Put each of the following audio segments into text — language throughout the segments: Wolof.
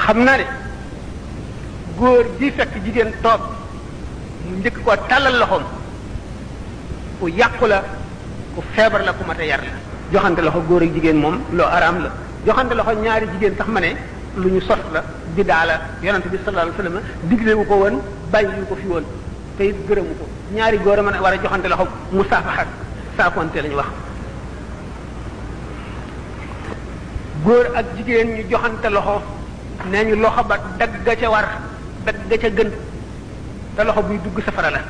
xam na ne góor di fekk jigéen toog mu njëkk ko tàllal loxoom ku yàqu la ku feebar la ku mat a yar la. joxante loxo góor ak jigéen moom loo araam la joxante loxo ñaari jigéen sax ma ne lu ñu sos la bidaa la yonent bi sallallahu alayhi wasallam digle wu ko woon bàyyi ko fi woon te it gërëmu ko ñaari góor a mën a war a joxante loxo musaafaxa saafonte la ñu wax. góor ak jigéen ñu joxante loxo nee ñu loxo ba dagg ca war dagg ca gën te loxo buy dugg safara la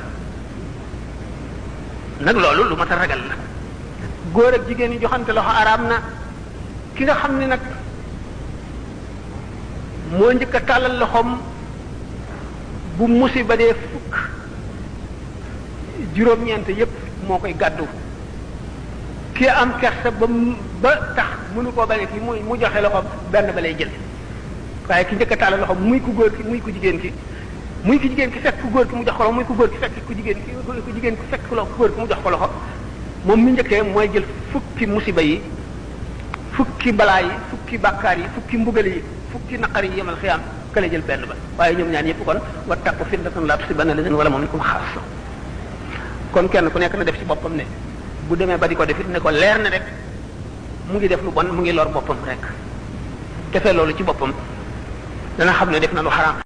nag loolu lu mat a ragal la. góor ak jigéen ñu joxante loxo araam na ki nga xam ne nag moo njëkk a tàllal loxoom bu musiba dee fukk juróom-ñeent yépp moo koy gàddu ki am kersa ba tax mënu koo bañ ki mu joxe loxoom benn ba lay jël waaye ki njëkk a tàllal loxoom muy ku góor ki muy ku jigéen ki muy ku jigéen ki fekk ku góor ki mu jox ko loxo muy ku góor ki fekk ku jigéen ki fekk ku góor ki mu jox ko loxo moom mi njëkkee mooy jël fukki musiba yi fukki balaa yi fukki bàkkaar yi fukki mbugal yi fukki naqar yi yemal xiyaam kële jël benn ba waaye ñoom ñaan yëpp kon wattaqu fitnatan laa tusiibanna llaziina zalamu minkum xaassa kon kenn ku nekk na def ci boppam ne bu demee ba di ko defit ne ko leer na rek mu ngi def lu bon mu ngi lor boppam rek defee loolu ci boppam dana xam ne def na lu xaraam